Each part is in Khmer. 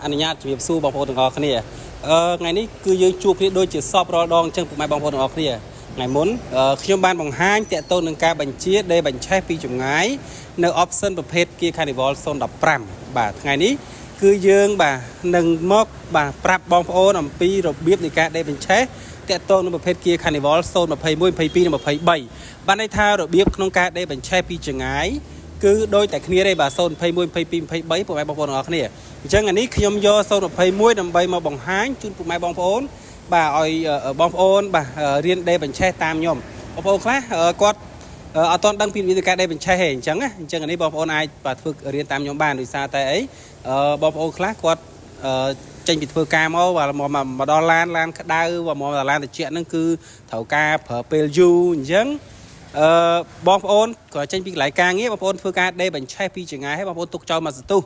អនុញ្ញាតជំរាបសួរបងប្អូនទាំងអស់គ្នាអឺថ្ងៃនេះគឺយើងជួបគ្នាដូចជាសពរាល់ដងអញ្ចឹងពុកម៉ែបងប្អូនទាំងអស់គ្នាថ្ងៃមុនខ្ញុំបានបង្ហាញតាក់ទងនឹងការបញ្ជាដេបញ្ឆេះពីចម្ងាយនៅ option ប្រភេទ Kia Carnival 015បាទថ្ងៃនេះគឺយើងបាទនឹងមកបាទប្រាប់បងប្អូនអំពីរបៀបនៃការដេបញ្ឆេះតាក់ទងនឹងប្រភេទ Kia Carnival 021 22និង23បានន័យថារបៀបក្នុងការដេបញ្ឆេះពីចម្ងាយ គឺដូចតែគ្នាទេបាទ021 22 23ពុកម៉ែបងប្អូនទាំងអស់គ្នាអញ្ចឹងអានេះខ្ញុំយក021ដើម្បីមកបង្ហាញជូនពុកម៉ែបងប្អូនបាទឲ្យបងប្អូនបាទរៀនដេបញ្ឆេះតាមខ្ញុំបងប្អូនខ្លះគាត់អត់ទាន់ដឹងពីវិធីការដេបញ្ឆេះទេអញ្ចឹងណាអញ្ចឹងអានេះបងប្អូនអាចបាទធ្វើរៀនតាមខ្ញុំបានដោយសារតែអីបងប្អូនខ្លះគាត់ចេញពីធ្វើការមកបាទមកដល់ឡានឡានក្តៅបាទមកដល់ឡានត្រជាក់ហ្នឹងគឺត្រូវការប្រើពេលយូរអញ្ចឹង អឺបងប្អូនក៏ចេញពីកន្លែងការងារបងប្អូនធ្វើការដេបញ្ឆេះពីចង្ងាយហើយបងប្អូនទុកចោលមកសន្ទុះ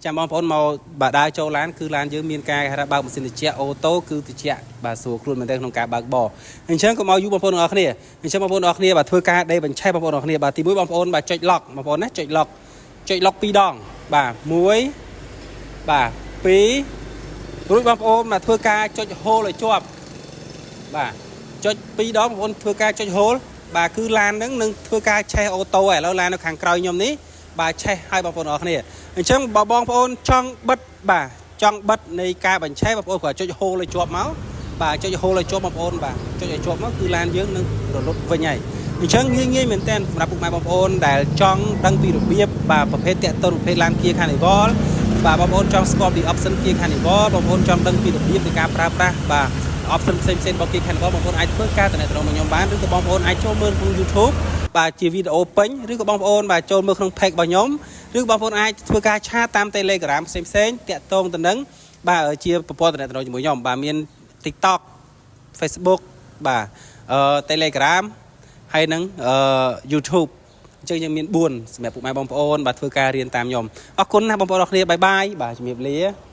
ចាំបងប្អូនមកបាទដើរចូលឡានគឺឡានយើងមានការគេហៅថាបើកម៉ាស៊ីនត្រជាក់ auto គឺត្រជាក់បាទស្រួលខ្លួនមែនទែនក្នុងការបើកបរអញ្ចឹងកុំឲ្យយូរបងប្អូនទាំងអស់គ្នាអញ្ចឹងបងប្អូនទាំងអស់គ្នាបាទធ្វើការដេបញ្ឆេះបងប្អូនទាំងអស់គ្នាបាទទីមួយបងប្អូនបាទចុច lock បងប្អូនណាចុច lock ចុច lock ពីរដងបាទ1បាទ2រួចបងប្អូនបាទធ្វើការចុច hold ឲ្យជាប់បាទចុចពីរដងបងប្អូនធ្វើការចុច hold បាទគឺឡានហ្នឹងនឹងធ្វើការឆេះ auto ហើយឥឡូវឡាននៅខាងក្រោយខ្ញុំនេះបាទឆេះឲ្យបងប្អូនអរគ្នាអញ្ចឹងបើបងប្អូនចង់បិទបាទចង់បិទនៃការបញ្ឆេះបងប្អូនគ្រាន់ចុច hold ឲ្យជាប់មកបាទចុច hold ឲ្យជាប់បងប្អូនបាទចុចឲ្យជាប់មកគឺឡានយើងនឹងរលត់វិញហើយអញ្ចឹងងាយងាយមែនទែនសម្រាប់ពុកម៉ែបងប្អូនដែលចង់ដឹងពីរបៀបបាទប្រភេទតាក់ទងប្រភេទឡាន Kia Carnival បាទបងប្អូនចង់ស្គាល់ពី option Kia Carnival បងប្អូនចង់ដឹងពីរបៀបនៃការប្រើប្រាស់បាទ option ផ្សេងផ្សេងរបស់ Kia Carnival បងប្អូនអាចធ្វើការតំណែងមកខ្ញុំបានឬក៏បងប្អូនអាចចូលមើលក្នុង YouTube បាទជាវីដេអូពេញឬក៏បងប្អូនបាទចូលមើលក្នុង page របស់ខ្ញុំឬបងប្អូនអាចធ្វើការ chat តាម Telegram ផ្សេងផ្សេងតាក់ទងទៅនឹងបាទជាប្រព័ន្ធតំណែងជាមួយខ្ញុំបាទមាន TikTok Facebook បាទអឺ Telegram ហើយនឹងអឺ YouTube អញ្ចឹងយើងមាន4សម្រាប់ពុកម៉ែបងប្អូនបាទធ្វើការរៀនតាមខ្ញុំអរគុណណាស់បងប្អូនអរគ្នាbye bye បាទជំរាបលា។